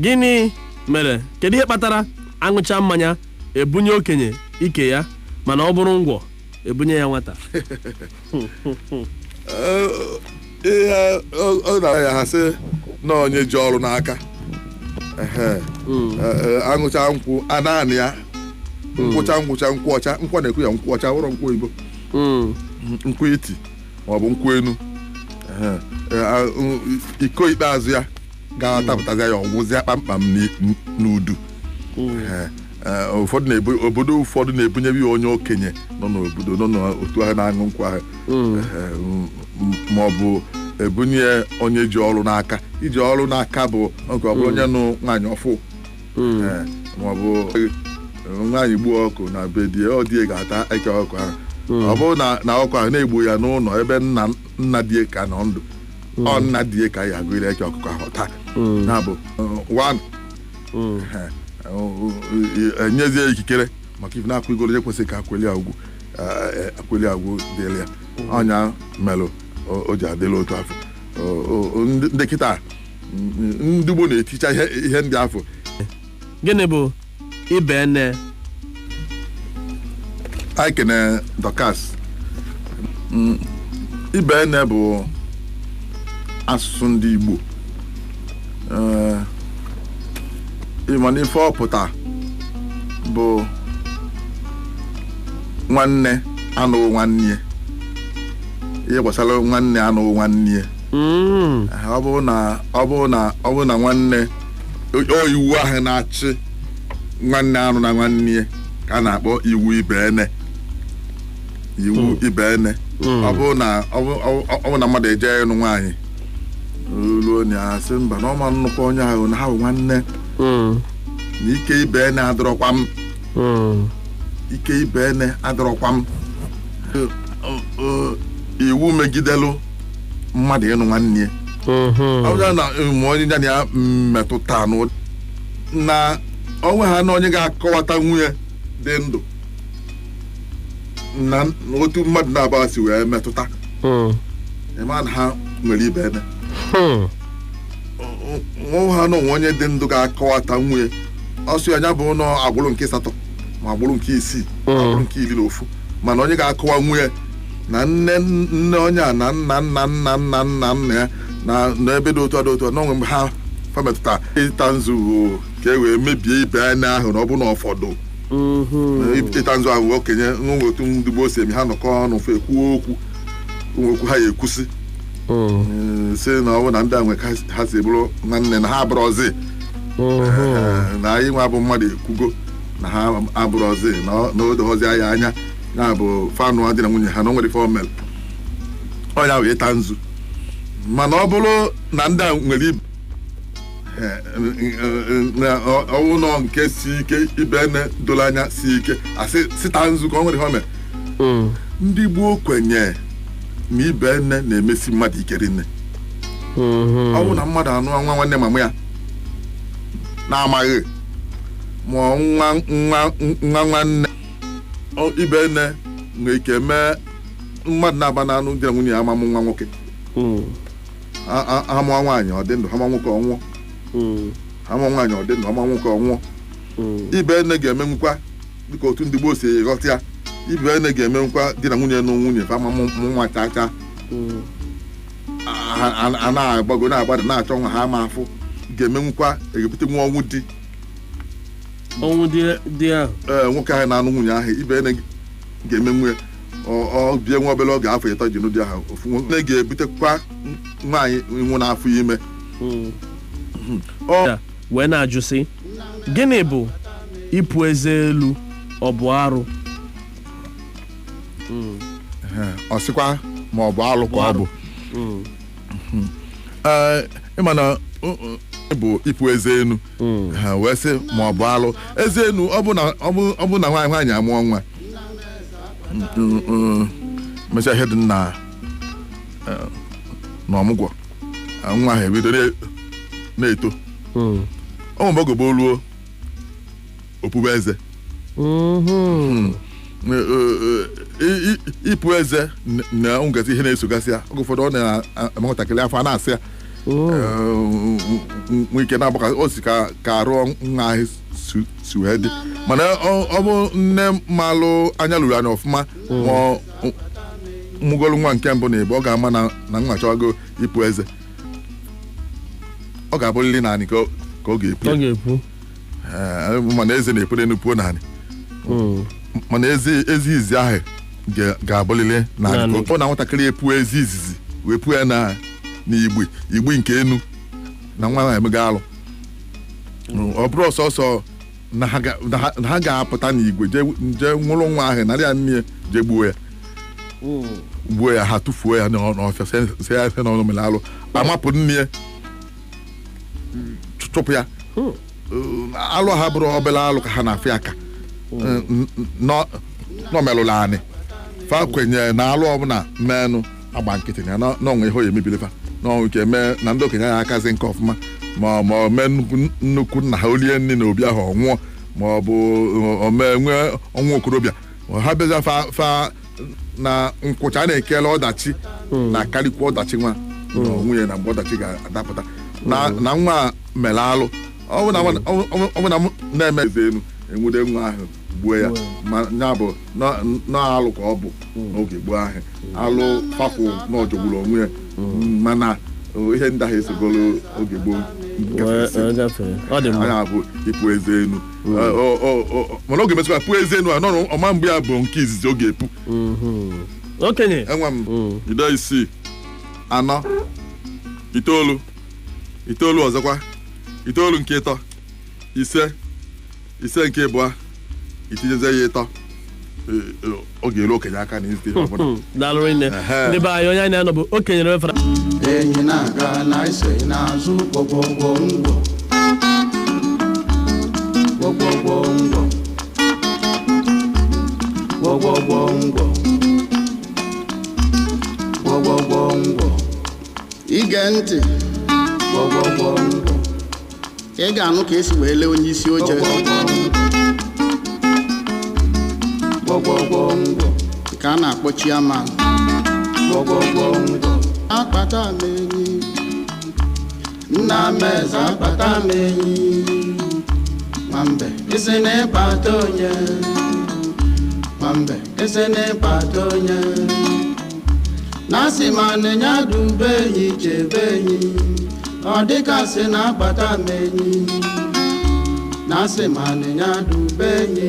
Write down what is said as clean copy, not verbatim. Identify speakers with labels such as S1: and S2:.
S1: Gịnị mere, kedu ihe kpatara aṅụcha mmanya ebunye okenye ike ya, mana ọ bụrụ ngwọ ebunye ya nwata?
S2: Ihe ọ na ya ha sị na onye ji ọrụ n'aka. Ehe. Aṅụcha nkwụ a naanị ya nkwụcha nkwụcha nkwụ ọcha, nkwụ na-ekwu ya nkwụ ọcha wụrọ nkwụ oyibo, nkwụ iti maọbụ nkwụ enu. Ehe. Iko ikpeazụ ya ga-atapụtazi ya, ọgwụzịa kpamkpam n'udu. Ehe. Ụfọdụ na-ebu, obodo ụfọdụ na-ebunyewe ya onye okenye nọ n'obodo, nọ n'otu ahụ na-aṅụ nkwụ ahụ. Ehe, ma ọ bụ ebunye onye ji ọrụ n'aka. Iji ọrụ n'aka bụ nke ọ bụrụ onye nụ nwaanyị ọfụ. Ee, ma ọ bụ nwaanyị gbuo ọkụ na be die, ọ die ga-ata eke ọkụ ahụ. Ọ bụrụ na ọkụ ahụ na-egbu ya n'ụlọ ebe nna nna die ka nọ ndụ, ọ nna die ka ya agụire eke ọkụkọ ahụ taa. Ya bụ one. Enyezie ikikere maka ife na-akwụ igolo ekwesịghị ka akweli agwụ, akweli agwụ dịrị ya. Ọnya melụ o ji adịla otu afọ. Ndị kịta, ndị gboo na-eticha ihe ndị afọ.
S1: Gịnị bụ ibe ene?
S2: Anyị kene Dorcas. Ibe ene bụ asụsụ ndị Igbo. Ee, ịma na ife ọpụta bụ nwanne anụghị nwanne ya, ihe gbasara nwanne anụghị nwanne ya. Ọ bụrụ na nwanne o iwu ahụ na-achị nwanne anụ na nwanne ya ka a na-akpọ iwu ibe ene, iwu ibe ene. Ọ bụrụ na mmadụ eje ịnụ nwaanyị ruo na asị mba, na ọma nnukwu onye ahụ na ha bụ nwanne, na ike ibe ene adọrọkwa m, ike ibe ene adọrọkwa m. Iwu megidelu mmadụ ịnụ nwanne ya. Ọ bụrụ na ma onye ya na ya metụta na onwe ha na onye ga-akọwata nwunye dị ndụ na otu mmadụ na-abụọ si wee metụta, ịma na ha nwere ibe ene. Nwa ha na onwe onye dị ndụ ga-akọwata nwunye ọsọ ya, nya bụ nọ agbụrụ nke asatọ ma agbụrụ nke isii ma agbụrụ nke 11, mana onye ga-akọwa nwunye na nne nne onye a na nna nna nna nna nna nna ya na n'ebe dị otu a dị otu a na onwe mgbe ha fa metụta. Ịta nzu bụ ka e wee mebie ibe anya ahụ na ọ bụ na ụfọdụ ịta nzu ahụ, okenye nwe otu ndị gboo si eme, ha nọkọ ọnụ fe ekwuo okwu, ụmụ okwu ha ya ekwusi, si na ọ bụ na ndị a nwe ka ha si bụrụ nwanne na ha abụrọzi, na anyị nwa bụ mmadụ ekwugo na ha abụrọzi, na o doghọzi ya anya ya bụ fanụ dị na nwunye ha na o nwere ife o mere ọnya bụ ịta nzu. Mana ọ bụrụ na ndị a nwere ibe na ọnwụ nọ nke si ike, ibe ene doro anya si ike, asị sita nzu ka o nwere ihe o mere. Ndị gboo kwenye na ibe ene na-emesi mmadụ ike rinne. Ọ bụrụ na mmadụ anụ nwa nwanne mama ya na-amaghị, ma ọ nwa nwa nwa nwanne, ibe ene nwere ike mee mmadụ na-aba n'anụ di na nwunye ya amamụ nwa nwoke. Amụọ nwaanyị ọ dị ndụ, amụọ nwoke ọ nwụọ. Amụọ nwaanyị ọ dị ndụ, amụọ nwoke ọ nwụọ. Ibe ene ga-emenwukwa dịka otu ndị gboo si ghọta ya. Ibe ene ga-emenwukwa di na nwunye nụ nwunye fa amamụ nwa chaa chaa. A na-agbago na-agbada na-achọ nwa ha ama afụ, ga-emenwukwa egepụta nwa ọnwụ di.
S1: Ọnwụ di di ahụ.
S2: Ee, nwoke ahụ na-anụ nwunye ahụ, ibe ene ga-emenwu ya ọ bie nwa obere oge, afọ 3 ji nụ di ahụ. Ofu nwoke ga-ebutekwa nwaanyị nwụ n'afọ ime. Ọ
S1: Ya, wee na-ajụ sị, gịnị bụ ịpụ eze elu? Ọ bụ arụ?
S2: Ọ sịkwa ma ọ bụ alụ ka ọ bụ. Ee, ịma na bụ ịpụ eze enu, ha wee sị ma ọ bụ alụ eze enu. Ọ bụ na nwaanyị amụọ nwa, mesịa ihe dị na na ọmụgwọ, nwa ahụ ebido na-eto. Ọ mgbe oge gboo ruo opube eze. Ịpụ eze na ngazi ihe na-esogasị ya, oge ụfọdụ ọ na-eme nwatakịrị afọ a na-asị ya Nwee ike na-agbaka o si ka ka arụ nwa ahụ si wee dị, mana ọ bụ nne malụ anya lụrụ anya ọfụma, ma ọ mụgolu nwa nke mbụ na ịbụ, ọ ga-ama na nwa chọgo ịpụ eze, ọ ga-abụrịrị naanị ka ọ ga-epu.
S1: Ọ ga-ekwu.
S2: Ee, mana eze na-epu n'elu puo naanị, mana ezi izi ahụ ga-abụrịrị naanị.
S1: Naanị.
S2: Ka ọ na nwatakịrị epu ezi izizi wee puo ya na n'igbe igbe nke enu na nwa ahụ emega alụ, ọ bụrụ ọsọsọ na ha ga-apụta n'igwe jee nwụrụ nwa ahụ, narị ya nne ya, jee gbuo ya, gbuo ya, ha tụfuo ya n'ọfịa, sị ya sị na ọ mere alụ, amapụ nne ya, chụpụ ya. Alụ ha bụrụ obere alụ ka ha na-afịa aka nọ merụrụ anị, fa kwenyere na alụ ọbụla menụ agba nkịtị na n'ọnwa ihe oyi emebiri fa n'ọnwa ike mee na ndị okenye ya akazi nke ọfụma, ma ọ mee nnukwu nna ha olie nne na obi ahụ ọ nwụọ, ma ọ bụ o mee nwee ọnwụ okorobịa, ma ha bịaza fa na nkwụcha a na-ekele ọdachi na-akarịkwa ọdachi nwa na nwunye na mgbe ọdachi ga-adapụta na nwa mere alụ, ọ bụ na ọ bụ na m na-eme eze enu enwude nwa ahụ gbuo ya, ma ya bụ na alụ ka ọ bụ n'oge gboo ahụ, alụ fafụ na ọjọgburu onwe ya, mana ihe ndị ahụ esogolo oge gboo
S1: wee
S2: gafesị.
S1: Gafee, ọ dị mma.
S2: Anya bụ ịpụ eze enu. Mana oge mesịkwa pụọ eze enu a nọrọ ọma mgbe ya bụ nke izizi oge epu.
S1: Okenye.
S2: Enwe m ide 6, 4, 9, 9, ọzọkwa 9 nke 3, 5, 5 nke 2, itinyeze ya 3. Ọ ga-eru okenye aka na izite ihe ọbụla.
S1: Daalụ nne.
S2: Ehe.
S1: Ndị be anyị, onye anyị na-anọ bụ okenye refara.
S3: Enyi na-aga na ise n'azụ, gwọgwọgwọ ngwọ, gwọgwọgwọ ngwọ, gwọgwọgwọ ngwọ, gwọgwọgwọ ngwọ.
S4: Ige ntị.
S3: Gwọgwọgwọ ngwọ.
S4: Ị ga-anụ ka esi wee lee onye isi oche.
S3: Gwọgwọgwọ ngwọ.
S4: Ka a na-akpọ chairman.
S3: Gwọgwọgwọ ngwọ.
S4: Akpata m enyi.
S3: Nna m eze, akpata m enyi. Nwambe isi na ịkpata onye, nwambe isi na ịkpata onye, na-asị ma nịnya dube enyi, chebe enyi, ọ dịka sị na akpata m enyi, na-asị ma nịnya dube enyi.